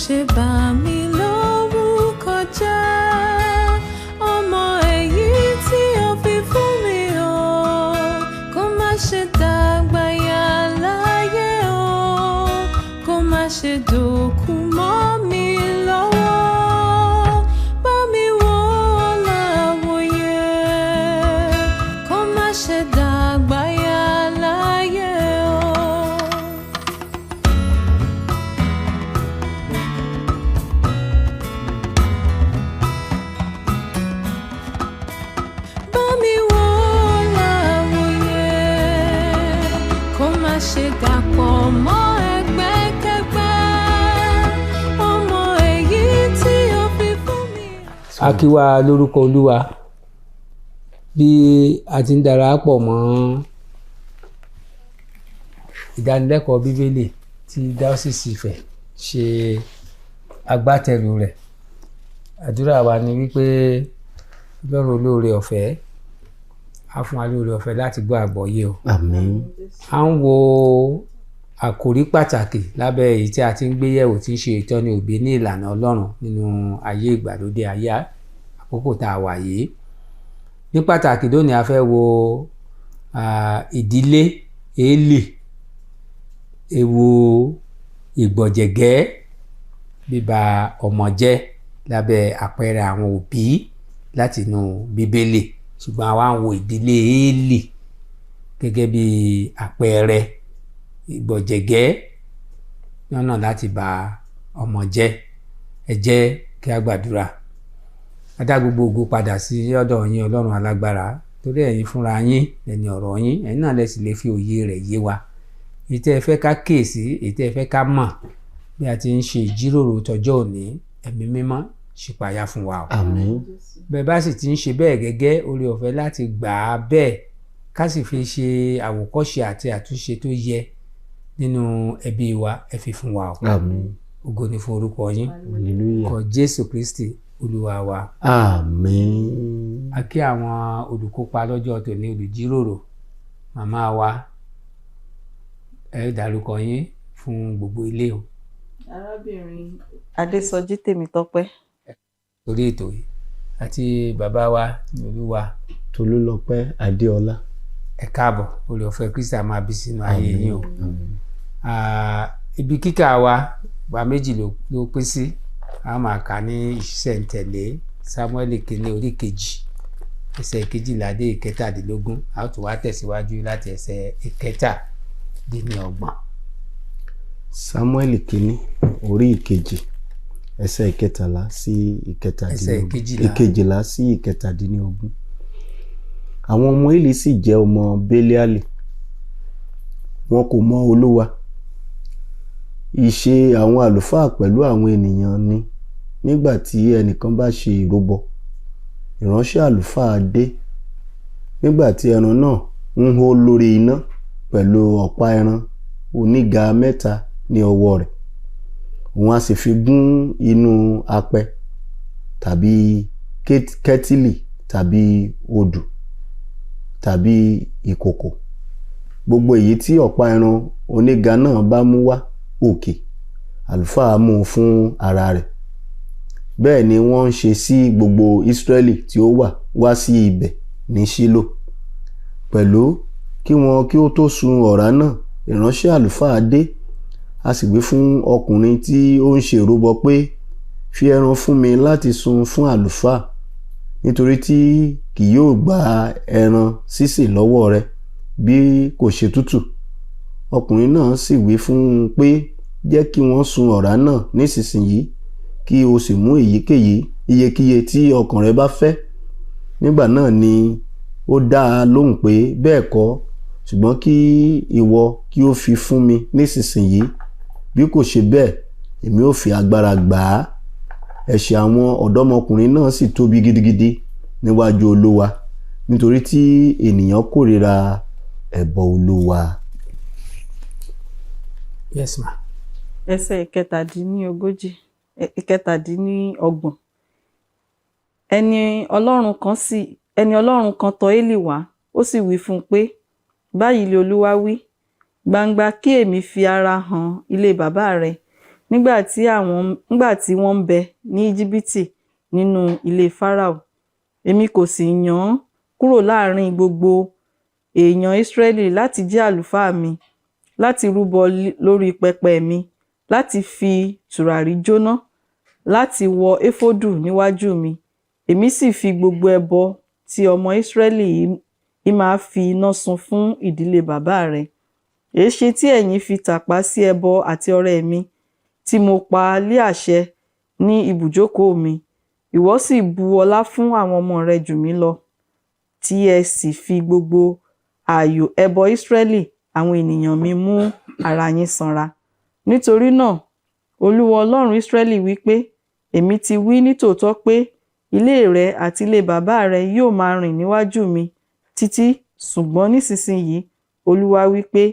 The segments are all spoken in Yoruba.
Ṣe bà mí lórúkọ jẹ́. Ọmọ èyí tí o fi fún mi o, kó má ṣe dàgbà yà láyé o, kó má ṣe dòkú mọ́ mi lọ́wọ́. Bá mi wò ó láwòye, kó má ṣe dàgbà yà láyé o. Bá mi wò ó láwòye, kó má ṣe dàpọ̀ mọ́ ẹgbẹ́kẹ́gbẹ́. Ọmọ èyí tí o fi fún mi. A kí wa lórúkọ Olúwa bí a ti ń darapọ̀ mọ́ ìdánilẹ́kọ̀ọ́ Bíbélì tí Dáọ́sìsì Ifẹ̀ ṣe agbátẹrù rẹ̀. Àdúrà wa ni wípé Ọlọ́run olóore ọ̀fẹ́ á fún wa lóore ọ̀fẹ́ láti gbọ́ àgbọ́yé o. Àmín. À ń wo àkòrí pàtàkì lábẹ́ èyí tí a ti ń gbé yẹ̀wò, tí ń ṣe ìtọ́ni òbí ní ìlànà Ọlọ́run nínú ayé ìgbàlódé, ayé àkókò tá a wà yìí. Ní pàtàkì lónìí, a fẹ́ wo ìdílé Élì, ewu ìgbọ̀jẹ̀gẹ́, bíba ọmọ jẹ́ lábẹ́ àpẹẹrẹ àwọn òbí látinú Bíbélì. Ṣùgbọ́n àwa ń wo ìdílé Élì gẹ́gẹ́ bí àpẹẹrẹ ìgbọ̀jẹ̀gẹ́ lọ́nà láti ba ọmọ jẹ́. Ẹ jẹ́ kí a gbàdúrà. A dá gbogbo ògo padà sí ọ̀dọ̀ yín, Ọlọ́run alágbára, torí ẹ̀yin fúnra yín ẹni ọ̀rọ̀ yín, ẹ̀yin náà lẹ sì lè fi òye rẹ̀ yé wa. Èyí tẹ́ ẹ fẹ́ ká kíyèsí, èyí tẹ́ ẹ fẹ́ ká mọ̀ bí a ti ń ṣe ìjíròrò tọjọ́ òní, Ẹ̀mí Mímọ́ ṣípayá fún wa o. Àmín. Bẹ́ẹ̀ bá sì ti ń ṣe bẹ́ẹ̀ gẹ́gẹ́, oore ọ̀fẹ́ láti gbà á bẹ́ẹ̀, ká sì fi ṣe àwòkọ́ṣe àti àtúnṣe tó yẹ nínú ẹbí wa, ẹ fi fún wa o. Àmín. Ògo ni fún orúkọ yín. Hallelujah. Kọ Jésù Kristi Olúwa wa. Àmín. A kí àwọn olùkópa lọ́jọ́ tòní, olùjíròrò, màmá wa, ẹ dárúkọ yín fún gbogbo ilé o. Arábìnrin Adésọjí Tèmítọ́pẹ́. Torí ètò yìí àti bàbá wa ní Olúwa. Tolúlọpẹ́ Adéọlá. Ẹ káàbọ̀, oore ọ̀fẹ́ Kristi á máa bí sínú ayé yín o. Àmín. Ibi kíkà wa gba méjì ló pín sí. A máa kà ní ìṣísẹ̀ntẹ̀lé, Sámúẹ́lì kìíní orí 2, ẹsẹ̀ 12 dé 17. A ó tún wá tẹ̀síwájú láti ẹsẹ̀ 37. Sámúẹ́lì kìíní orí 2, ẹsẹ̀ 13 sí Ẹsẹ̀ 17. 12. 12 sí 17. Àwọn ọmọ Élì sì jẹ́ ọmọ Beliali, wọn kò mọ Olúwa. Ìṣe àwọn àlùfáà pẹ̀lú àwọn ènìyàn ni nígbà tí ẹnìkan bá ṣe ìrúbọ, ìránṣẹ́ àlùfáà dé nígbà tí ẹran náà ń hó lórí iná pẹ̀lú ọ̀pá ẹran oníga 3 ní ọwọ́ rẹ̀. Òun a sì fi gún inú apẹ tàbí kẹ́tìlì tàbí odù tàbí ìkòkò. Gbogbo èyí tí ọ̀pá ẹran oníga náà bá mú wá òkè, àlùfáà mú un fún ara rẹ̀. Bẹ́ẹ̀ ni wọ́n ń ṣe sí gbogbo Ísírẹ́lì tí ó wà wá sí ibẹ̀ ní Ṣílò. Pẹ̀lú kí wọn kí ó tó sun ọ̀rá náà, ìránṣẹ́ àlùfáà dé, a sì wí fún ọkùnrin tí ó ń ṣe ìrúbọ pé, fi ẹran fún mi láti sun fún àlùfáà, nítorí tí kì yóò gba ẹran sísè lọ́wọ́ rẹ bí kò ṣe tútù. Ọkùnrin náà sì wí fún un pé, jẹ́ kí wọ́n sun ọ̀rá náà nísinsìnyí, kí o sì mú èyíkéyìí iyekíye tí ọkàn rẹ bá fẹ́. Nígbà náà ni ó dá a lóhùn pé, bẹ́ẹ̀ kọ́, ṣùgbọ́n kí ìwọ kí ó fi fún mi nísinsìnyí, bí kò ṣe bẹ́ẹ̀, èmi ó fi agbára gbà á. Ẹ̀ṣẹ̀ àwọn ọ̀dọ́mọkùnrin náà sì tóbi gidigidi níwájú Olúwa, nítorí tí ènìyàn kórìíra ẹbọ Olúwa. Yes ma. Ẹsẹ̀ 37, 37. Ẹni Ọlọ́run kan tọ̀ Élì wá, ó sì wí fún un pé, báyìí ni Olúwa wí, gbangba kí èmi fi ara hàn ilé bàbá rẹ. Nígbà tí wọ́n ń bẹ ní Íjíbítì nínú ilé Fáráò. Èmi kò sì yàn án kúrò láàrin gbogbo èèyàn Ísírẹ́lì láti jẹ́ àlùfáà mi, láti rúbọ lórí pẹpẹ mi, láti fi tùràrí jóná, láti wọ éfódù níwájú mi. Èmi sì fi gbogbo ẹbọ tí ọmọ Ísírẹ́lì í máa fi iná sun fún ìdílé bàbá rẹ̀. Èéṣe tí ẹ̀yin fi tàpá sí ẹbọ àti ọrẹ mi tí mo pa lí àṣẹ ní ibùjókòó mi? Ìwọ sì bu ọlá fún àwọn ọmọ rẹ jù mí lọ, tí ẹ sì fi gbogbo ààyò ẹbọ Ísírẹ́lì àwọn ènìyàn mi mú ara yín sanra. Nítorí náà, Olúwa Ọlọ́run Ísírẹ́lì wí pé, èmi ti wí nítòótọ́ pé ilé rẹ àti ilé bàbá rẹ yóò máa rìn níwájú mi títí. Ṣùgbọ́n nísinsìnyí Olúwa wí pé,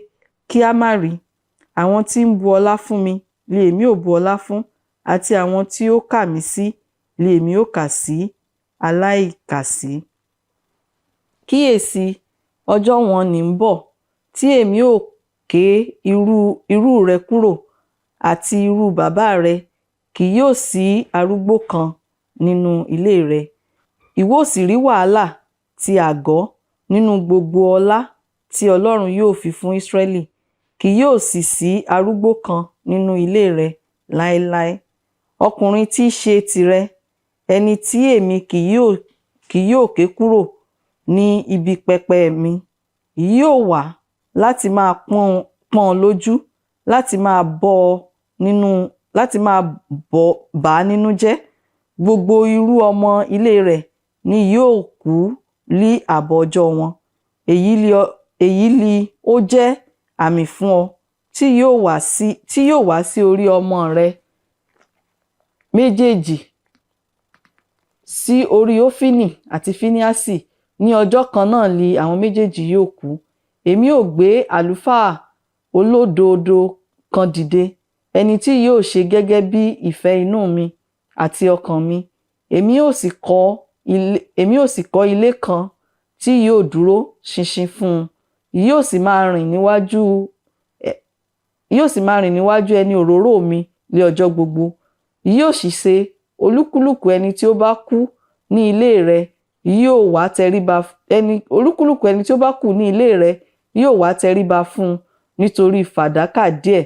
kí á má rí. Àwọn tí ń bu ọlá fún mi li èmi ó bu ọlá fún, àti àwọn tí ó kà mí sí li èmi ó kà sí aláìkàsí. Kíyèsí, ọjọ́ wọ̀n-ọn-nì ń bọ̀ tí èmi ó ké irú rẹ kúrò àti irú bàbá rẹ, kì yóò sí arúgbó kan nínú ilé rẹ. Ìwọ ó sì rí wàhálà ti àgọ́ nínú gbogbo ọlá tí Ọlọ́run yóò fi fún Ísírẹ́lì, kì yóò sì sí arúgbó kan nínú ilé rẹ láéláé. Ọkùnrin tí í ṣe tìrẹ, ẹni tí èmi kì yóò ké kúrò ní ibi pẹpẹ mi, yóò wá láti máa pọ́n ọ lójú, láti máa bọ́ ọ nínú, láti máa bà á nínú jẹ́. Gbogbo irú ọmọ ilé rẹ̀ ni yóò kú ní ààbọ̀ ọjọ́ wọn. Èyí li ó jẹ́ àmì fún ọ tí yóò wá sí orí ọmọ rẹ méjèèjì, sí orí Hófínì àti Fíníásì. Ní ọjọ́ kan náà li àwọn méjèèjì yóò kú. Èmi ó gbé àlùfáà olódodo kan dìde, ẹni tí yóò ṣe gẹ́gẹ́ bí ìfẹ́ inú mi àti ọkàn mi. Èmi ó sì kọ́ ilé kan tí yóò dúró ṣinṣin fún un. Yóò sì máa rìn níwájú ẹni òróró mi ní ọjọ́ gbogbo. Yóò sì ṣe, olúkúlùkù ẹni tí ó bá kú ní ilé rẹ̀ yóò wá tẹríba ẹni olúkúlùkù ẹni tí ó bá kù ní ilé rẹ̀ yóò wá tẹríba fún un nítorí fàdákà díẹ̀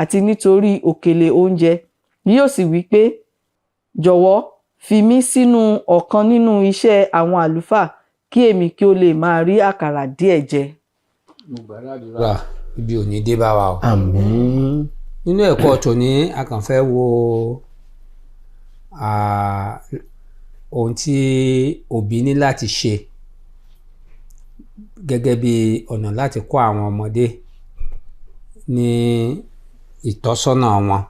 àti nítorí òkèlè oúnjẹ. Yóò sì wí pé, jọ̀wọ́ fi mí sínú ọ̀kan nínú iṣẹ́ àwọn àlùfáà, kí èmi kí ó lè máa rí àkàrà díẹ̀ jẹ. Mo gbàdúrà, ibi ò ní dé bá wa o. Àmín. Nínú ẹ̀kọ́ tòní, a kàn fẹ́ wo ohun tí òbí ní láti ṣe gẹ́gẹ́ bí ọ̀nà láti kọ́ àwọn ọmọdé ní ìtọ́sọ́nà wọn,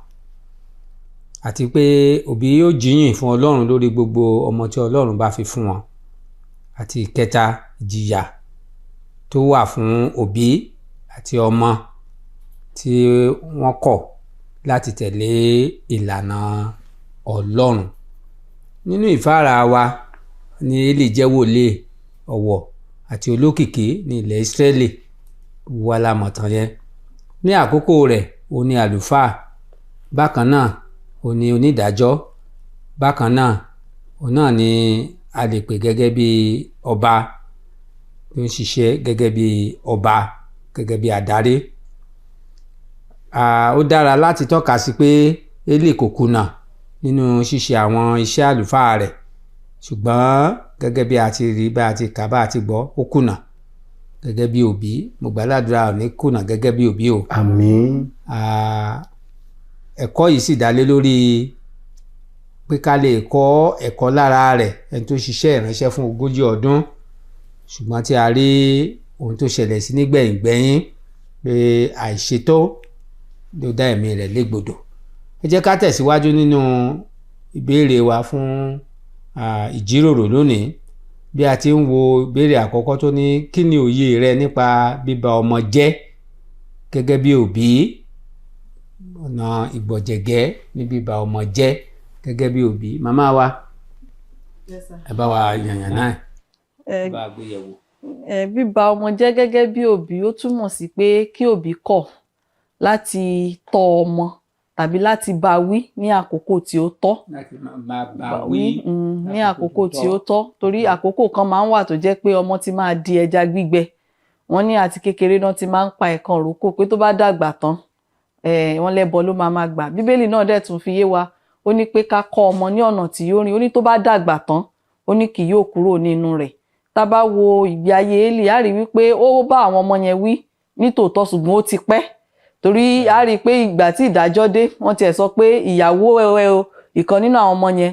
àti pé òbí yóò jíyìn fún Ọlọ́run lórí gbogbo ọmọ tí Ọlọ́run bá fi fún wọn, àti ìkẹta, ìjìyà tó wà fún òbí àti ọmọ tí wọ́n kọ̀ láti tẹ̀lé ìlànà Ọlọ́run. Nínú ìfáàrà wa ní Élì jẹ́ wòlíì ọ̀wọ̀ àti olókìkí ní ilẹ̀ Ísírẹ́lì wa la mọ̀ tán yẹn. Ní àkókò rẹ̀, ó ní àlùfáà, bákan náà ó ní onídàájọ́, bákan náà òun náà ni a lè pè gẹ́gẹ́ bí ọba tó ń ṣiṣẹ́ gẹ́gẹ́ bí ọba, gẹ́gẹ́ bí adarí. Ó dára láti tọ́ka sí pé Élì kò kùnà nínú ṣíṣe àwọn iṣẹ́ àlùfáà rẹ̀, ṣùgbọ́n gẹ́gẹ́ bí a ti rí, bá a ti kà, bá a ti gbọ́, ó kùnà gẹ́gẹ́ bí òbí. Mo gbàdúrà, ò ní kùnà gẹ́gẹ́ bí òbí o. Àmín. Ẹ̀kọ́ yìí sì dá lé lórí pé ká lè kọ́ ẹ̀kọ́ lára rẹ̀, ẹni tó ṣiṣẹ́ ìránṣẹ́ fún 40 ọdún, ṣùgbọ́n tí a rí ohun tó ṣẹlẹ̀ sí nígbẹ̀yìngbẹ́yín, pé àìṣètò ló dá ẹ̀mí rẹ̀ légbodò. Ẹ jẹ́ ká tẹ̀síwájú nínú ìbéèrè wa fún ìjíròrò lónìí, bí a ti ń wo ìbéèrè àkọ́kọ́ tó ní: kí ni òye rẹ nípa bíba ọmọ jẹ́ gẹ́gẹ́ bí òbí? Ọ̀nà ìgbọ̀jẹ̀gẹ́ ní bíba ọmọ jẹ́ gẹ́gẹ́ bí òbí. Màmá wa, ẹ bá wa yànyàn náà, ẹ bá wa gbé yẹ̀wò. Bíba ọmọ jẹ́ gẹ́gẹ́ bí òbí, ó túmọ̀ sí pé kí òbí kọ̀ láti tọ́ ọmọ. tàbí láti bá wí ní àkókò tí ó tọ́. Láti máa bá wí ní àkókò tí ó tọ́, torí àkókò kan máa ń wà tó jẹ́ pé ọmọ ti máa di ẹja gbígbẹ. Wọ́n ní àti kékeré náà ti máa ń pa ẹ̀kan rókò pé tó bá dàgbà tán, wọ́n lẹ́bọ ló máa máa gbà. Bíbélì náà dẹ̀ tún fi yé wa, ó ní pé ká kọ́ ọmọ ní ọ̀nà tí yóò rìn, ó ní tó bá dàgbà tán, ó ní kì yóò kúrò nínú rẹ̀. Tá bá wo ìgbé ayé Élì, á rí wípé ó bá àwọn ọmọ yẹn wí nítòótọ́, ṣùgbọ́n ó ti pẹ́, torí a rí i pé ìgbà tí ìdájọ́ dé, wọ́n tiẹ̀ sọ pé ìyàwó ẹ ìkan nínú àwọn ọmọ yẹn,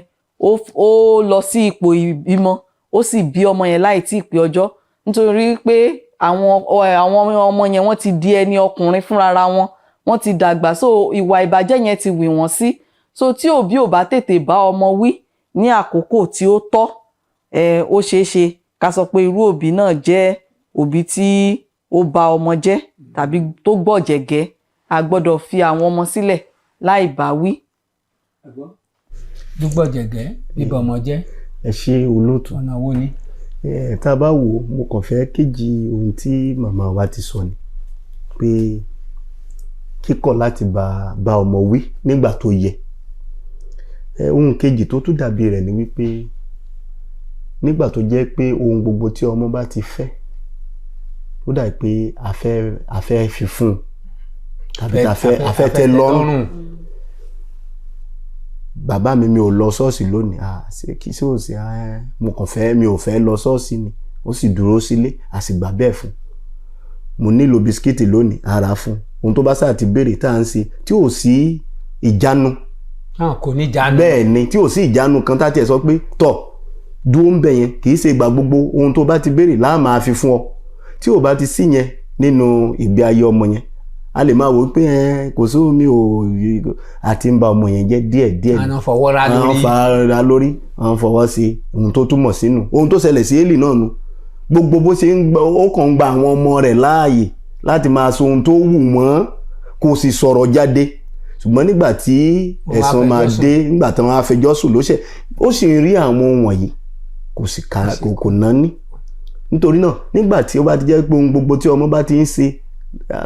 ó lọ sí ipò ìbímọ, ó sì bí ọmọ yẹn láì tí ì pé ọjọ́, nítorí pé àwọn ọmọ yẹn, wọ́n ti di ẹni ọkùnrin fúnra wọn, wọ́n ti dàgbà, so ìwà ìbàjẹ́ yẹn ti wì wọ́n sí. So tí òbí ò bá tètè bá ọmọ wí ní àkókò tí ó tọ́, ó ṣeé ṣe ká sọ pé irú òbí náà jẹ́ òbí tí ó bà ọmọ jẹ́ tàbí tó gbọ̀jẹ̀gẹ́. A gbọ́dọ̀ fi àwọn ọmọ sílẹ̀ láì bá wí. Gbígbọ̀jẹ̀gẹ́, bíbọ ọmọ jẹ́. Ẹ ṣe, olóòtú. Ọ̀nà wo ni? Ẹ tá a bá wò ó, mo kàn fẹ́ kéjì ohun tí màmá wa ti sọ ni pé kíkọ̀ láti bá ọmọ wí nígbà tó yẹ. Ohun kejì tó tún dàbí rẹ̀ ni wípé nígbà tó jẹ́ pé ohun gbogbo tí ọmọ bá ti fẹ́, ó dà pé a fẹ́ fi fún un tàbí a fẹ́ tẹ́ lọ́rùn. Bàbá mi, mi ò lọ ṣọ́ọ̀ṣì lónìí. Ah, ṣé kí ṣé ò sí? Mo kàn fẹ́, mi ò fẹ́ lọ ṣọ́ọ̀ṣì ni. Ó sì dúró sílé, a sì gbà bẹ́ẹ̀ fún. Mo nílò bisikíìtì lónìí, ara fún ohun tó bá sáà ti béèrè tá à ń ṣe, tí ò sí ìjánu. Náà kò ní jánu. Bẹ́ẹ̀ ni, tí ò sí ìjánu kan tá tiẹ̀ sọ pé tọ̀ dúró ń bẹ̀ yẹn, kì í ṣe ìgbà gbogbo ohun tó bá ti béèrè láà máa fi fún ọ. Tí ò bá ti sí yẹn nínú ìgbé ayé ọmọ yẹn, a lè máa wò ó pé ẹ kò sómi ò àti ń ba ọmọ yẹn jẹ́ díẹ̀ díẹ̀. Àwọn fọwọ́ra lórí. Àwọn fara lórí, àwọn fọwọ́ sí ohun tó túmọ̀ sínú ohun tó ṣẹlẹ̀ sí Élì náà nu. Gbogbo bó ṣe ń gbọ́, ó kàn ń gba àwọn ọmọ rẹ̀ láàyè láti máa sọ ohun tó wù wọ́n, kò sì sọ̀rọ̀ jáde. Ṣùgbọ́n nígbà tí Wọ́n wá ẹ̀san máa fẹjọ́ sùn. dé, nígbà tí wọ́n á fẹjọ́ sùn, ló ṣe ó sì ń rí àwọn ohun wọ̀nyí, kò sì ká kò náání. Nítorí náà, nígbà tí ó bá ti jẹ́ pé ohun gbogbo tí ọmọ bá ti ń ṣe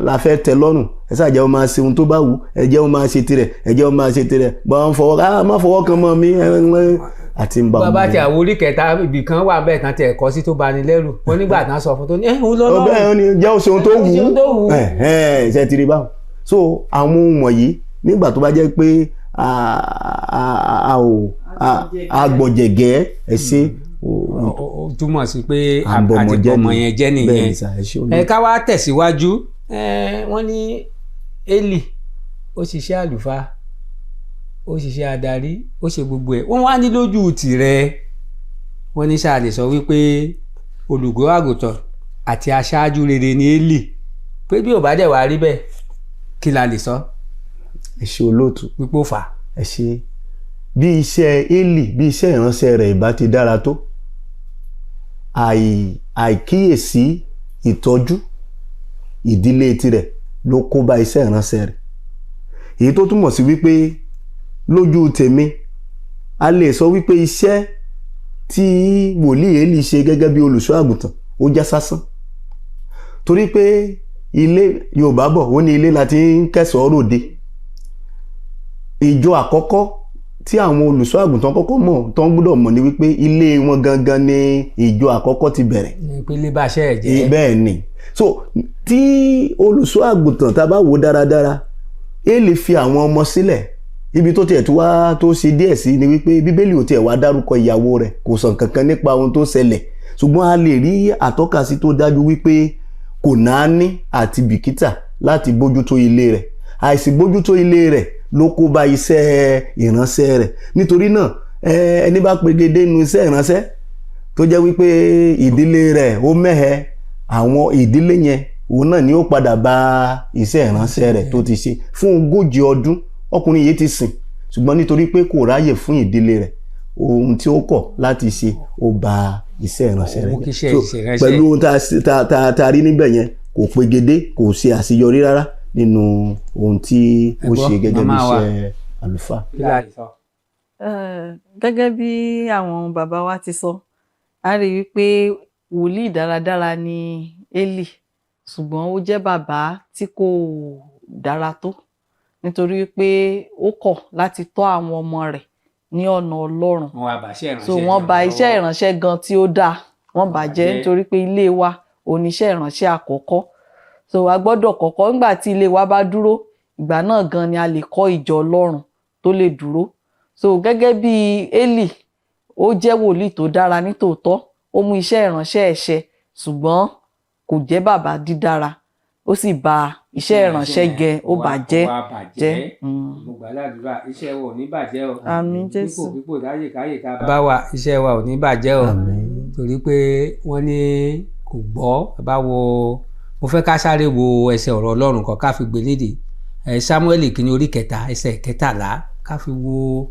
la fẹ́ tẹ́ lọ́rùn, ẹ ṣáà jẹ́ ó máa ṣe ohun tó bá wù, ẹ jẹ́ ó máa ṣe tirẹ̀, ẹ jẹ́ ó máa ṣe tirẹ̀, bá wọn fọwọ́ ah, má fọwọ́ kan mọ́ mi, ẹ àti ń ba ọmọ Bàbá tí yẹn. àwọn orí kẹta, ibì kan wà bẹ́ẹ̀ tán tiẹ̀ kọ́ sí tó bani lẹ́rù wọn, nígbà tán sọ fún tó ní ẹ̀ ń lọ́lọ́run. Ọbẹ̀ ni jẹ́ ó ṣe ohun tó wù Ṣe ohun tó wù ú. ú. Ẹ̀hẹ́n, ṣe ti rí báwọn? So àwọn ohun wọ̀nyí, nígbà tó bá jẹ́ pé a a a ò a gbọ̀jẹ̀gẹ́, ẹ ṣe. Ó túmọ̀ sí pé Àbọ̀mọ̀ àti jẹ́ bọ̀mọ̀ ni. yẹn jẹ́ Bẹ́ẹ̀ nìyẹn. ni sà, ẹ ṣé Ẹ olóòtú. ká wá tẹ̀síwájú. Wọ́n ní Élì ó ṣiṣẹ́ àlùfáà, ó ṣiṣẹ́ adarí, ó ṣe gbogbo ẹ̀. Wọ́n wá ní lójú tìrẹ, wọ́n ní sáà lè sọ wípé olùgbọ́ àgùntàn àti aṣáájú rere ni Élì, pé bí ò bá dẹ̀ wá rí bẹ́ẹ̀, kí la lè sọ? Ẹ ṣé, olóòtú. Wípé ó fà á. Ẹ ṣe. Bí iṣẹ́ Élì, bí iṣẹ́ ìránṣẹ́ rẹ̀ ìbá ti dára tó, àìkíyèsí ìtọ́jú ìdílé tirẹ̀ ló kó bá iṣẹ́ ìránṣẹ́ rẹ̀. Èyí tó túmọ̀ sí wípé lójú tèmi, a lè sọ wípé iṣẹ́ tí wòlíì Élì ṣe gẹ́gẹ́ bí olùṣọ́ àgùntàn, ó já sásán, torí pé ilé, Yorùbá bọ̀, ó ní ilé la ti ń kẹ́sọ̀ọ́ ròde. Ìjọ àkọ́kọ́ tí àwọn olùṣọ́ àgùntàn kọ́kọ́ mọ̀ tó ń gbọ́dọ̀ mọ̀ ni wípé ilé wọn gangan ni ìjọ àkọ́kọ́ ti bẹ̀rẹ̀. Ìpele bá ṣe ẹ̀ jẹ́. Bẹ́ẹ̀ ni. So tí olùṣọ́ àgùntàn tá a bá wò dáradára, Élì fi àwọn ọmọ sílẹ̀. Ibi tó tiẹ̀ tó wá tó ṣe díẹ̀ sí ni wípé Bíbélì ò tiẹ̀ wá dárúkọ ìyàwó rẹ̀, kò sọ nǹkan kan nípa ohun tó ṣẹlẹ̀, ṣùgbọ́n a lè rí àtọ́kasí tó dájú wípé kò náání àti bìkítà láti bójútó ilé rẹ̀. Àìsí bójútó ilé rẹ̀ ló kó bá iṣẹ́ ìránṣẹ́ rẹ̀. Nítorí náà, ẹni bá pegedé nu iṣẹ́ ìránṣẹ́ tó jẹ́ wípé ìdílé rẹ̀ ó mẹ́hẹ, àwọn ìdílé yẹn, òun náà ni ó padà bá iṣẹ́ ìránṣẹ́ rẹ̀ tó ti ṣe fún 40 ọdún. Ọkùnrin yìí ti sìn, ṣùgbọ́n nítorí pé kò ráyè fún ìdílé rẹ̀, ohun tí ó kọ̀ láti ṣe, ó bà iṣẹ́ ìránṣẹ́ rẹ̀ Ó mú kí iṣẹ́ jẹ́. So, ìránṣẹ́- pẹ̀lú ohun tá a ṣe- tá tá tá a rí níbẹ̀ yẹn, kò pegedé, kò ṣe àṣeyọrí rárá nínú ohun tí ó Ẹ gbọ́, ṣe gẹ́gẹ́ bí màmá wa. iṣẹ́ àlùfáà. Kí la lè sọ? Gẹ́gẹ́ bí àwọn bàbá wa ti sọ, a rí i wípé wòlíì dáradára ni Élì, ṣùgbọ́n ó jẹ́ bàbá tí kò dára tó. Nítorí pé ó kọ̀ láti tọ́ àwọn ọmọ rẹ̀ ní ọ̀nà Ọlọ́run. Wọ́n wá bàṣẹ́ ìránṣẹ́ So wọ́n náà bà iṣẹ́ lọ́wọ́. ìránṣẹ́ gan tí ó dáa, wọ́n bà jẹ́, bàjẹ́. nítorí pé ilé wa oníṣẹ́ ìránṣẹ́ àkọ́kọ́. So a gbọ́dọ̀ kọ́kọ́, nígbà tí ilé wa bá dúró, ìgbà náà gan ni a lè kọ́ ìjọ Ọlọ́run tó lè dúró. So gẹ́gẹ́ bí Élì, ó jẹ́ wòlíì tó dára nítòótọ́, ó mú iṣẹ́ ìránṣẹ́ ẹ̀ ṣẹ, ṣùgbọ́n kò jẹ́ bàbá dídára, ó sì bà iṣẹ́ ìránṣẹ́ gẹ, ó bàjẹ́ Ó wá bàjẹ́. jẹ́. Mo gbà ládùúrà, iṣẹ́ wa ò ní bàjẹ́ o. Àmín Jésù. Dípò pípò láyè káyè tá a bá wà, iṣẹ́ wa ò ní bàjẹ́ o. Àmín. Torí pé wọ́n ní kò gbọ́. Bá wo, mo fẹ́ ká sáré wo ẹsẹ̀ ọ̀rọ̀ Ọlọ́run kan ká fi gbé lédè ẹ, Sámúẹ́lì kìíní orí 3 ẹsẹ̀ 13, ká fi wo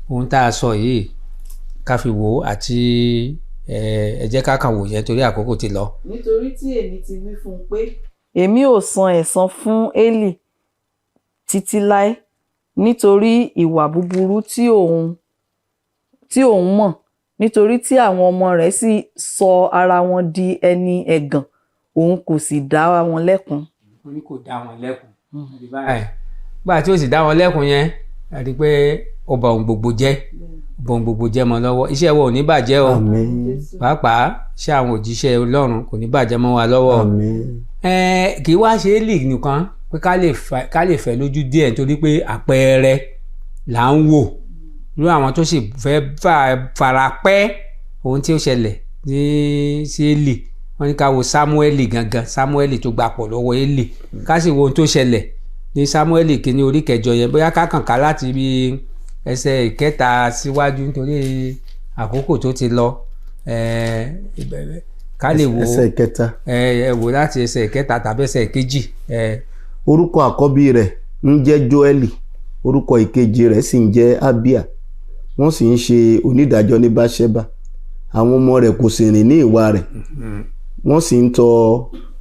ohun tá a sọ yìí, ká fi wo àti ẹ jẹ́ ká kàn wò yẹn torí àkókò ti lọ. Nítorí tí èmi ti wí fún un pé èmi ò san ẹ̀san fún Élì títí láé nítorí ìwà búburú tí òun mọ̀, nítorí tí àwọn ọmọ rẹ̀ sì sọ ara wọn di ẹni ẹ̀gàn, òun kò sì dá wọn lẹ́kun. Wọ́n ní kò dá wọn lẹ́kun. Gbà tí ó sì dá wọn lẹ́kun yẹn, a rí i pé ó bà ohun gbogbo jẹ́, ó bà ohun gbogbo jẹ́ mọ́ lọ́wọ́. Iṣẹ́ wa ò ní bàjẹ́ o. Àmín. Pàápàá iṣẹ́ àwọn òjíṣẹ́ Ọlọ́run kò ní bàjẹ́ mọ́ wa lọ́wọ́ o. Àmín. Kì í wá ṣe Élì nìkan pé ká lè fẹ́ lójú díẹ̀, nítorí pé àpẹẹrẹ là ń wò irú àwọn tó sì fẹ́ fara pẹ́ ohun tí ó ṣẹlẹ̀ ní sí Élì. Wọ́n ní ká wo Sámúẹ́lì gangan, Sámúẹ́lì tó gbapò lọ́wọ́ Élì, ká sì wo ohun tó ṣẹlẹ̀ ní Sámúẹ́lì kìíní orí 8 yẹn, bóyá ká kàn ká láti ibi ẹsẹ̀ 3 síwájú nítorí àkókò tó ti lọ. Ká lè wo Ẹsẹ̀ 3. Ẹ wò láti ẹsẹ̀ 3 tàbí ẹsẹ̀ 2. Orúkọ àkọ́bí rẹ̀ ń jẹ́ Jóẹ́lì, orúkọ ìkejì rẹ̀ sì ń jẹ́ Abia. Wọ́n sì ń ṣe onídàájọ́ ní Báṣẹ́bà. Àwọn ọmọ rẹ̀ kò sì rìn ní ìwà rẹ̀, wọ́n sì ń tọ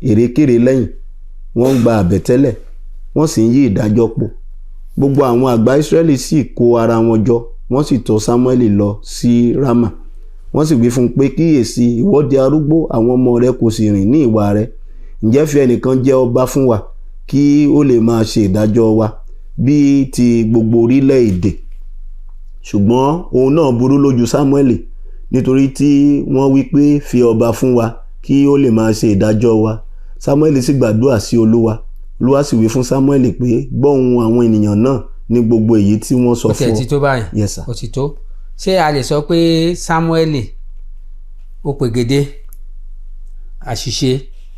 èrèkéré lẹ́yìn, wọ́n ń gba àbẹ̀tẹ́lẹ̀, wọ́n sì ń yí ìdájọ́ po. Gbogbo àwọn àgbà Ísírẹ́lì sì kó ara wọn jọ, wọ́n sì tọ̀ Sámúẹ́lì lọ sí Rámà. Wọ́n sì wí fún un pé, kíyèsí, ìwọ di arúgbó, àwọn ọmọ rẹ kò sì rìn ní ìwà rẹ. Ǹjẹ́ fi ẹnìkan jẹ ọba fún wa, kí ó lè máa ṣe ìdájọ́ wa bíi ti gbogbo orílẹ̀-èdè. Ṣùgbọ́n ohun náà burú lójú Sámúẹ́lì, nítorí tí wọ́n wí pé, fi ọba fún wa kí ó lè máa ṣe ìdájọ́ wa. Sámúẹ́lì sì gbàdúrà sí Olúwa. Olúwa sì wí fún Sámúẹ́lì pé, gbọ́ ohùn àwọn ènìyàn náà ní gbogbo èyí tí wọ́n sọ Ó tiẹ̀ fún ti ọ. tó báyìí. Yes, sir. Ó ti tó. Ṣé a lè sọ pé Sámúẹ́lì ó pegedé? Àṣìṣe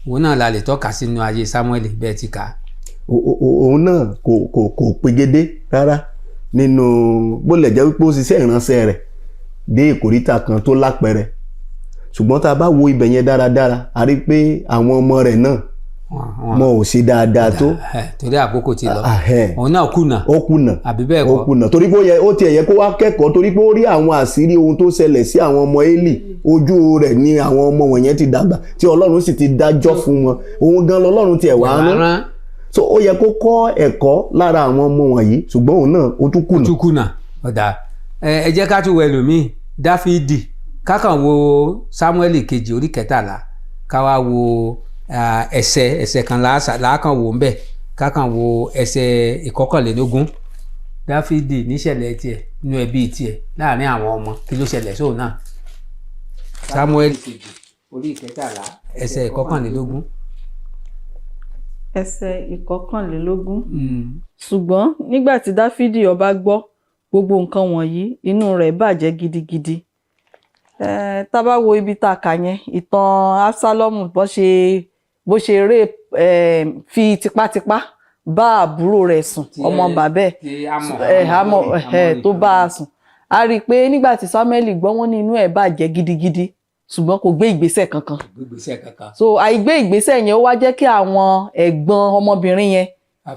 òun náà la lè tọ́ka sínú ayé Sámúẹ́lì bẹ́ẹ̀ ti kà á? Òun náà kò pegedé rárá nínú bó lè jẹ́ wípé ó ṣiṣẹ́ ìránṣẹ́ rẹ̀ dé ìkóríta kan tó lápẹẹrẹ, ṣùgbọ́n tá a bá wo ibẹ̀ yẹn dáradára, a rí pé àwọn ọmọ rẹ̀ náà wọn ò ṣe dáadáa tó. Torí àkókò ti lọ. Ahẹ́. Òun náà kùnà. Ó kùnà. Àbí bẹ́ẹ̀ Ó kọ́? kùnà, torí pé ó yẹ, ó tiẹ̀ yẹ kó wá kẹ́kọ̀ọ́, torí pé ó rí àwọn àṣírí ohun tó ṣẹlẹ̀ sí àwọn ọmọ Élì. Ojú rẹ̀ ni àwọn ọmọ wọ̀nyẹn ti dàgbà, tí Ọlọ́run sì ti dájọ́ fún wọn. Òun gan lọ́lọ́run tiẹ̀ wá rán. Rán. So ó yẹ kó kọ́ ẹ̀kọ́ lára àwọn ọmọ wọ̀nyí, ṣùgbọ́n òun náà ó tún kùnà. Tún kùnà. Ọ̀dà, ẹ jẹ́ ká tún wo ẹlòmíì, Dáfídì. Ká kàn wo Sámúẹ́lì kejì orí 13, ká wá wo ẹsẹ̀ kan láàkàn wò ń bẹ̀, ká kàn wo ẹsẹ̀ 21. Dáfídì níṣẹ̀lẹ̀ tiẹ̀ nínú ẹbí tiẹ̀, láàrin àwọn ọmọ, kí ló ṣẹlẹ̀ sóun náà? Sámúẹ́lì kejì orí 13 ẹsẹ̀ 21. Ẹsẹ̀ 21. Ṣùgbọ́n nígbà tí Dáfídì ọba gbọ́ gbogbo nǹkan wọ̀nyí, inú rẹ̀ bàjẹ́ gidigidi. Tá a bá wo ibi tá a kà yẹn, ìtàn Absalomu, bó ṣe rape, fi tipátipá bá àbúrò rẹ̀ sùn, ọmọ bàbá ẹ̀, àmọ́ tó bá a sùn, a rí i pé nígbà tí Samuel gbọ́, wọ́n ní inú ẹ̀ bàjẹ́ gidigidi, ṣùgbọ́n kò gbé ìgbésẹ̀ kankan. Gbégbèsè kankan. So àìgbé ìgbésẹ̀ yẹn, ó wá jẹ́ kí àwọn ẹ̀gbọ́n ọmọbìnrin yẹn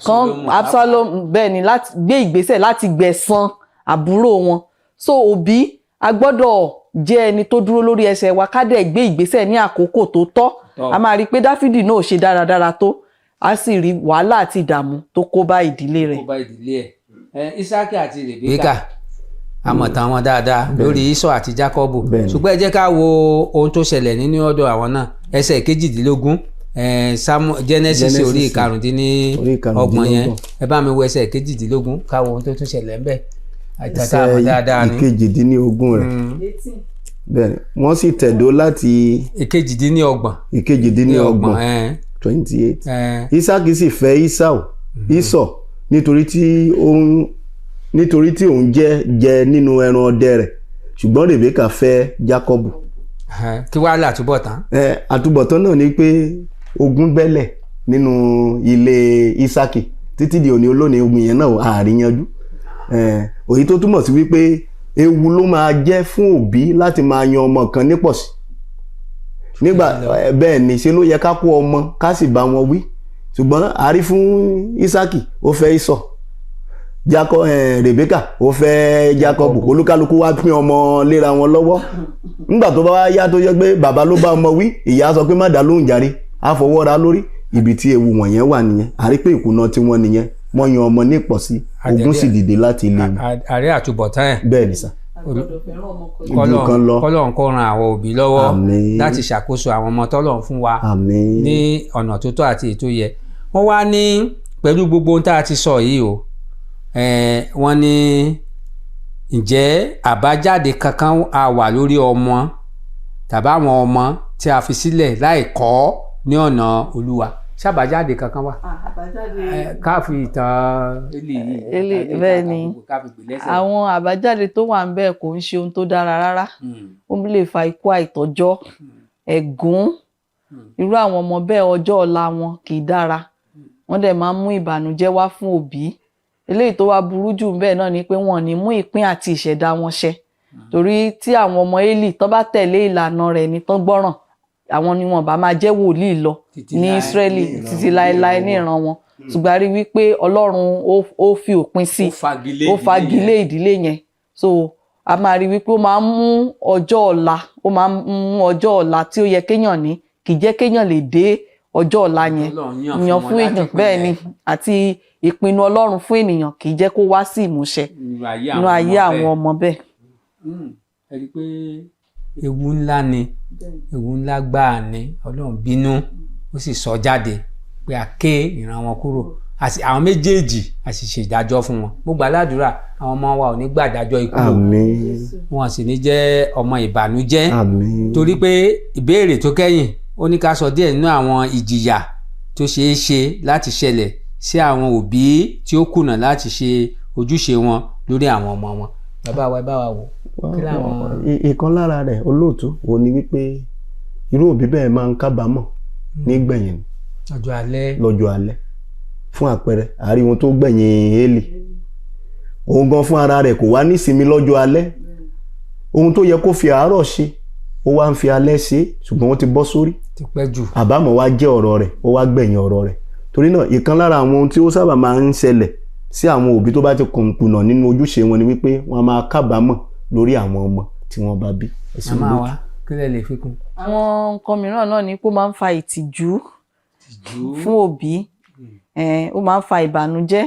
kan, Absalom, bẹ́ẹ̀ ni, láti gbé ìgbésẹ̀ láti gbẹ̀san àbúrò wọn. So òbí, a gbọ́dọ̀ jẹ́ ẹni tó dúró lórí ẹsẹ̀ wa, ká dẹ̀ gbé ìgbésẹ̀ ní àkókò tó tọ́. A máa rí i pé Dáfídì náà ò ṣe dáradára tó, a sì rí wàhálà àti ìdààmú tó kó bá ìdílé rẹ̀. Kó bá ìdílé ẹ̀. Ísákì àti Rèbékà, àmọ̀tàn wọn dáadáa lórí Ísọ̀ àti Jákọ́bù. Ṣùgbọ́n ẹ jẹ́ ká wo ohun tó ṣẹlẹ̀ nínú ọ̀dọ̀ àwọn náà, ẹsẹ̀ 18. Genesis orí Genesis. 25 yẹn. Orí 25. Ẹ bá mi wo ẹsẹ̀ 18 káwọn ohun tó tún ṣẹlẹ̀ ńbẹ̀ àtàtà àmọ́ dáadáa ni. 18 rẹ̀. Bẹ́ẹ̀ ni wọ́n sì tẹ̀dó láti 28. 28, 28. Isaki sì fẹ́ Esau, Esau, nítorí tí òun jẹ jẹ nínú ẹran ọdẹ rẹ̀, ṣùgbọ́n Rebeka fẹ́ Jákọ́bù. Kí wàá là túbọ̀ tán. Àtúbọ̀tán náà ni pé ogun bẹ́lẹ̀ nínú ilé Isaki títí di òní olónìí, ogun yẹn náà àríyanjú. Òyí tó túmọ̀ sí wípé ewu ló máa jẹ́ fún òbí láti máa yan ọmọ kan nípọ̀sí nígbà bẹ́ẹ̀ ni ṣe ló yẹ ká kó ọmọ ká sì bá wọn wí, ṣùgbọ́n àárí fún Isaki ó fẹ́ Ísọ̀, Rebeka ó fẹ́ Jákọ́bù, olúkálukú wá pín ọmọ léra wọn lọ́wọ́. Nígbà tó bá wá yá tó yẹ pé bàbá ló bá ọmọ wí, ìyá sọ pé má dá lóhùn jàre, á fọwọ́ ra lórí. Ibi tí ewu wọ̀nyẹn wà nìyẹn. Àrí pé ìkùnà tiwọn nìyẹn, wọ́n yan ọmọ nípọ̀sí, ogun sì dìde láti ilé wọn. Àrí àtúbọ̀tán ẹ̀. Bẹ́ẹ̀ ni sà. Ojú kan lọ. Kọ́lọ́run kó ran àwọn òbí lọ́wọ́ Àmín. láti ṣàkóso àwọn ọmọ tọ́lọ́run fún wa Àmín. ní ọ̀nà tó tọ́ àti ètò yẹ. Wọ́n wá ní pẹ̀lú gbogbo ohun tá a ti sọ yìí o, wọ́n ní ǹjẹ́ àbájáde kankan á wà lórí ọmọ tàbí àwọn ọmọ tí a fi sílẹ̀ láì kọ́ ní ọ̀nà Olúwa? Ṣàbájáde kankan wà? Ká fi ìtàn Élì yìí, Élì, bẹ́ẹ̀ ni. ká fi gbè lẹ́sẹ̀. Àwọn àbájáde tó wà ń bẹ̀ kò ń ṣe ohun tó dára rárá. Ó lè fa ikú àìtọ́jọ́, ẹ̀gún. Irú àwọn ọmọ bẹ́ẹ̀, ọjọ́ ọ̀la wọn kì í dára, wọ́n dẹ̀ máa ń mú ìbànújẹ́ wá fún òbí. Eléyìí tó wá burú jù bẹ́ẹ̀ náà ni pé wọn ò ní mú ìpín àti ìṣẹ̀dá wọn ṣẹ, torí tí àwọn ọmọ Élì tán bá tẹ̀lé ìlànà rẹ̀ ní tán gbọ́ràn, àwọn ni wọn bá máa jẹ́ wòlíì lọ Títí ní láé, Ísírẹ́lì ní ìran títí láéláé ní ìran wọn. Ṣùgbọ́n a rí wípé Ọlọ́run ó fi òpin sí Ó fagilé ó ìdílé fagilé yẹn. ìdílé yẹn. So a máa rí wípé ó máa ń mú ọjọ́ ọ̀la, ó máa ń mú ọjọ́ ọ̀la tí ó yẹ kéèyàn ní, kì í jẹ́ kéèyàn lè dé ọjọ́ ọ̀la yẹn Ọlọ́run yàn yàn fún fún wọn láti èèyàn. Bẹ́ẹ̀ ni, àti ìpinnu Ọlọ́run fún ènìyàn kì í jẹ́ kó wá sí ìmúṣẹ nínú ayé nínú ayé àwọn ọmọ bẹ́ẹ̀. Ẹ rí i pé ewu ńlá ni, ewu ńlá gbáà ni. Ọlọ́run bínú, ó sì sọ jáde pé a ké ìran wọn kúrò, àti àwọn méjèèjì a sì ṣèdájọ́ fún wọn. Mo gbà ládùúrà, àwọn ọmọ wa ò ní gbàdájọ́ ikú o. Àmín. Wọn sì ní jẹ́ ọmọ ìbànújẹ́. Àmín. Torí pé ìbéèrè tó kẹ́yìn, ó ní ká sọ díẹ̀ nínú àwọn ìjìyà tó ṣeé ṣe láti ṣẹlẹ̀ sí àwọn òbí tí ó kùnà láti ṣe ojúṣe wọn lórí àwọn ọmọ wọn. Bàbá wa, ẹ bá wa wò kí làwọn. Ìkan lára rẹ̀, olóòtú, òun ni wípé irú òbí bẹ́ẹ̀ máa ń kábàámọ̀ nígbẹ̀yìn Ọjọ́ alẹ́. lọ́jọ́ alẹ́. Fún àpẹẹrẹ, àárí ohun tó gbẹ̀yìn Élì, òun gan fún ara rẹ̀ kò wá nísinmi lọ́jọ́ alẹ́. Ohun tó yẹ kó fi àárọ̀ ṣe, ó wá ń fi alẹ́ ṣe, ṣùgbọ́n ó ti bọ́ sórí. Ti pẹ́ jù. Àbámọ̀ wá jẹ́ ọ̀rọ̀ rẹ̀, ó wá gbẹ̀yìn ọ̀rọ̀ rẹ̀. Torí náà, ìkan lára àwọn ohun tí ó sábà máa ń ṣẹlẹ̀ sí àwọn òbí tó bá ti kùnà nínú ojúṣe wọn ni wípé wọ́n máa kábàámọ̀ lórí àwọn ọmọ tí wọ́n bá bí. Ẹ ṣé, Màmá olóòtú. wa, kí lẹ lè fi kún? Àwọn nǹkan mìíràn náà ni pé ó máa ń fa ìtìjú fún òbí, ó máa ń fa ìbànújẹ́.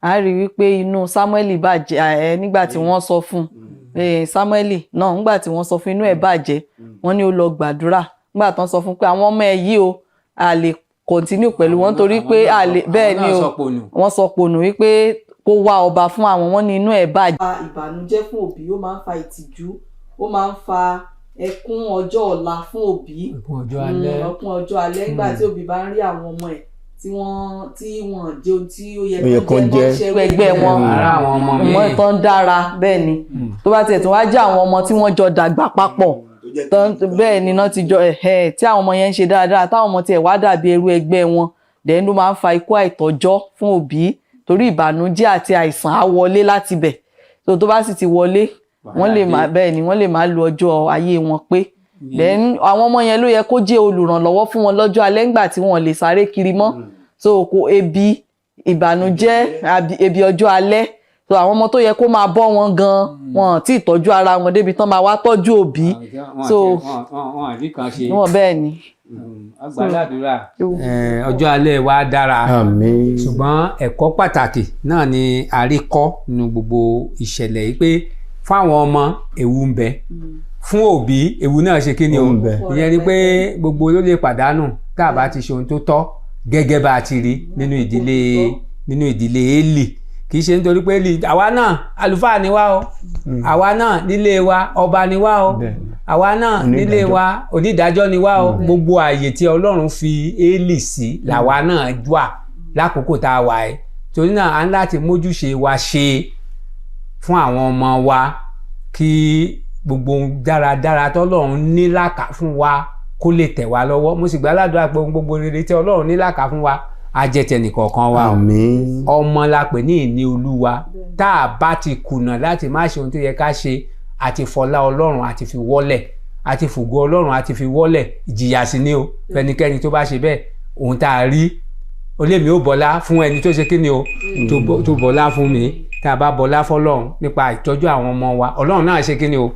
A rí wípé inú Sámúẹ́lì bàjẹ́ nígbà tí wọ́n sọ fún un, Sámúẹ́lì náà, nígbà tí wọ́n sọ fún, inú ẹ̀ bàjẹ́. Wọ́n ní ó lọ gbàdúrà nígbà tán sọ fún pé àwọn ọmọ ẹ̀ yìí o, a lè continue pẹ̀lú wọn torí pé a lè. Bẹ́ẹ̀ ni o, wọ́n sọ pònú wípé kó wá ọba fún àwọn. Wọ́n ní inú ẹ̀ bàjẹ́. Ìbànújẹ́ fún òbí, ó máa ń fa ìtìjú, ó máa ń fa ẹkún ọjọ́ ọ̀la fún òbí. Ẹkún ọjọ́ alẹ́. Ẹkún ọjọ́ alẹ́ nígbà tí òbí bá ń rí àwọn ọmọ ẹ̀ tí wọ́n jẹ ohun tí ó yẹ Ó yẹ kán kán jẹ, jẹ. wọ́n ṣe ẹgbẹ́ wọn Ara àwọn ọmọ mi. ọmọ tán dára. Bẹ́ẹ̀ ni, tó bá tiẹ̀ tún wá jẹ́ àwọn ọmọ tí wọ́n jọ dàgbà papọ̀ tán, bẹ́ẹ̀ ni náà ti jọ ẹ̀hẹ́ tí àwọn ọmọ yẹn ń ṣe dáadáa, táwọn ọmọ tiẹ̀ wá dàbí ẹrú ẹgbẹ́ wọn, dẹ̀ ló máa ń fa ikú àìtọ́jọ́ fún òbí, torí ìbànújẹ́ àti àìsàn á wọlé láti bẹ̀. Tó bá sì ti wọlé, wọ́n lè má, bẹ́ẹ̀ ni, wọ́n lè má lu ọjọ́ ayé wọn pé. Then àwọn ọmọ yẹn ló yẹ kó jẹ́ olùrànlọ́wọ́ fún wọn lọ́jọ́ alẹ́ ńgbà tí wọ́n lè sáré kiri mọ́. So kò ebi ìbànújẹ́ àbí ebi ọjọ́ alẹ́. So àwọn ọmọ tó yẹ kó máa bọ́ wọn gan, wọn tí ì tọ́jú ara wọn débi tán máa wá tọ́jú òbí. So wọn àbí kan ṣe. Wọn bẹ́ẹ̀ ni. Agbàládùra, ọjọ́ alẹ́ wa dára. Àmín. Ṣùgbọ́n ẹ̀kọ́ pàtàkì náà ni a rí kọ́ nínú gbogbo ìṣẹ̀lẹ̀ yìí pé fáwọn ọmọ, ewu ń bẹ. Fún òbí, ewu náà ṣe kí ni o? Ó ń bẹ. Ìyẹn ni pé gbogbo ló lè pàdánù tá a bá ti ṣe ohun tó tọ́, gẹ́gẹ́ bá a ti rí nínú ìdílé Élì. Kì í ṣe nítorí pé Élì, àwa náà àlùfáà ni wá o, àwa náà nílé wa ọba ni wá o, àwa náà nílé wa onídàájọ́ ni wá o. Gbogbo ààyè tí Ọlọ́run fi Élì sí làwa náà wà lákòókò tá a wà ẹ́. Torí náà, a ń láti mójúṣe wa ṣe fún àwọn ọmọ wa, kí gbogbo ohun dáradára tọ́lọ́run ní làkà fún wa kó lè tẹ̀ wá lọ́wọ́. Mo sì gbàládùra pé ohun gbogbo rere tí Ọlọ́run ní làkà fún wa á jẹ́ tẹnìkọ̀ọ̀kan wa o. Àmín. Ọmọ la pè ní ìní Olúwa. Tá a bá ti kùnà láti má ṣe ohun tó yẹ ká ṣe, àti fọlá Ọlọ́run àti fi wọ́lẹ̀, àti fògo Ọlọ́run àti fi wọ́lẹ̀. Ìjìyà sí ni o fẹnikẹ́ni tó bá ṣe bẹ́ẹ̀. Ohun tá a rí olémi ó bọlá fún ẹni tó ṣe kí ni o, tó bọlá fún mi. Tá a bá bọlá fọ́lọ́run nípa ìtọ́jú àwọn ọmọ wa, Ọlọ́run náà ṣe kí ni o?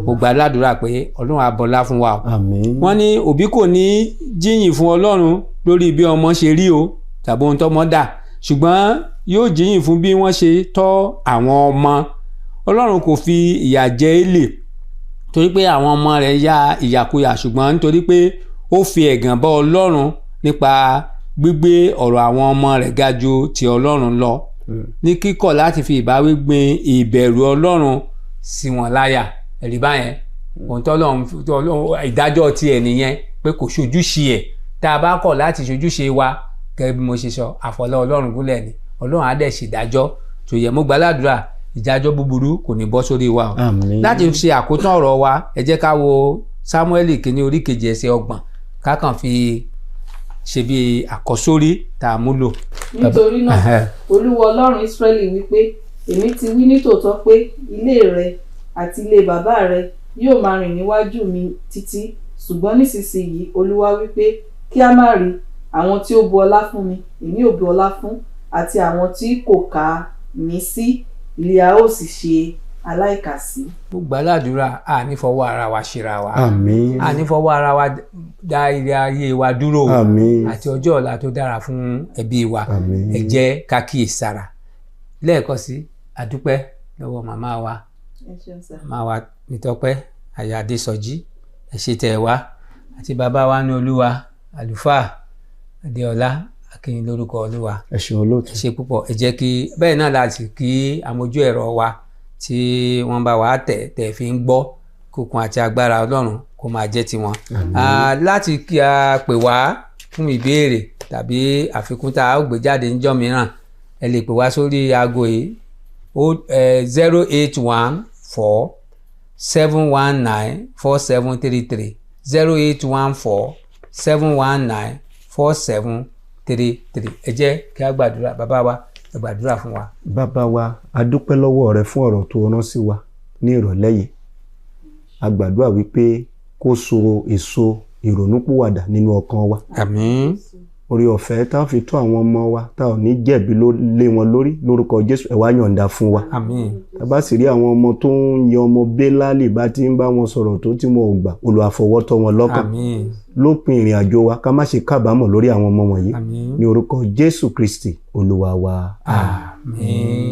Mo gbà ládùúrà pé Ọlọ́run á bọlá fún wa o. Àmín. Wọ́n ní òbí kò ní jíyìn fún Ọlọ́run lórí bí ọmọ ṣe rí o tàbí ohun tọ́mọ dà, ṣùgbọ́n yóò jíyìn fún bí wọ́n ṣe tọ́ àwọn ọmọ. Ọlọ́run kò fi ìyà jẹ Élì torí pé àwọn ọmọ rẹ̀ ya ìyàkuyà, ṣùgbọ́n nítorí pé ó fi ẹ̀gàn bá Ọlọ́run nípa gbígbé ọ̀rọ̀ àwọn ọmọ rẹ̀ ga ju ti Ọlọ́run lọ, ní kíkọ̀ láti fi ìbáwí gbin ìbẹ̀rù Ọlọ́run sí wọn láyà. Ẹ̀rí báyẹn, ohun tọ́lọ́run ìdájọ́ tiẹ̀ nìyẹn pé kò ṣojúṣe ẹ̀. Tá a bá kọ̀ láti ṣojúṣe wa, gẹ́gẹ́ bí mo ṣe sọ, àfọlọ́ Ọlọ́run gúnlẹ̀ ni, Ọlọ́run á dẹ̀ ṣèdájọ́ tó yẹ. Mo gbàládùra, ìdájọ́ búburú kò ní bọ́ sórí wa o. Àmín. Láti ṣe àkótán ọ̀rọ̀ wa, ẹ jẹ́ ká wo Sámúẹ́lì kìíní orí 2 ẹsẹ̀ 30, ká kàn fi ṣe bí àkọ́sórí tá a múlò. Nítorí náà, Olúwa Ọlọ́run Ísírẹ́lì wípé, èmi ti wí nítòótọ́ pé ilé rẹ àti ilé bàbá rẹ yóò máa rìn níwájú mi títí. Ṣùgbọ́n nísinsìnyí, Olúwa wípé, kí a má rí àwọn tí ó bu ọlá fún mi, èmi ò bu ọlá fún, àti àwọn tí kò kà mí sí ilé a ó sì ṣe aláìkàsí. Mo gbàládùra, a ní fọwọ́ ara wa ṣera wa. Àmín. A ní fọwọ́ ara wa dá ilé ayé wa dúró o, Àmín. àti ọjọ́ ọ̀la tó dára fún ẹbí wa. Àmín. Ẹ jẹ́ ká kíyèsára. Lẹ́ẹ̀kan sí, a dúpẹ́ lọ́wọ́ màmá wa, Ẹ ṣeun sir. màmá wa Nítọ́pẹ́ Aya Adésọjí, ẹ ṣé tẹ́ ẹ wá, àti bàbá wa ní Olúwa, àlùfáà Adéọlá Akínyìn, lórúkọ Olúwa. Ẹ ṣeun, olóòtú. Ẹ ṣé púpọ̀. Ẹ jẹ́ kí bẹ́ẹ̀ náà láti kí amójú ẹ̀rọ wa tí wọ́n bá wa tẹ̀ tẹ̀ fi ń gbọ́ kókun, àti agbára Ọlọ́run kó máa jẹ́ tiwọn. Láti kí a pè wá fún ìbéèrè tàbí àfikún tá a ó gbé jáde níjọ́ mìíràn, ẹ lè pè wá sórí aago yìí, 08147194733, 08147194733. Ẹ jẹ́ kí a gbàdúrà. Bàbá wa, ẹ gbàdúrà fún wa. Bàbá wa, a dúpẹ́ lọ́wọ́ rẹ fún ọ̀rọ̀ tó rán sí wa ní ìrọ̀lẹ́ yìí. A gbàdúrà wípé kó so èso ìrònúpìwàdà nínú ọkàn wa. Àmín. Orí ọ̀fẹ́ tá a fi tó àwọn ọmọ wa, tá ò ní jẹ̀bi lé wọn lórí, lórúkọ Jésù, ẹ wá yọ̀ǹda fún wa. Àmín. Tá a bá sì rí àwọn ọmọ tó ń yan ọmọ Bélálì, bá ti ń bá wọn sọ̀rọ̀ tó tí wọn ò gbà, Olúwa fọwọ́ tọ́ wọn lọ́kàn. Àmín. Lópin ìrìn àjò wa, ká má ṣe kábàámọ̀ lórí àwọn ọmọ wọ̀nyí. Àmín. Ní orúkọ Jésù Kristi Olúwa wa. Àmín.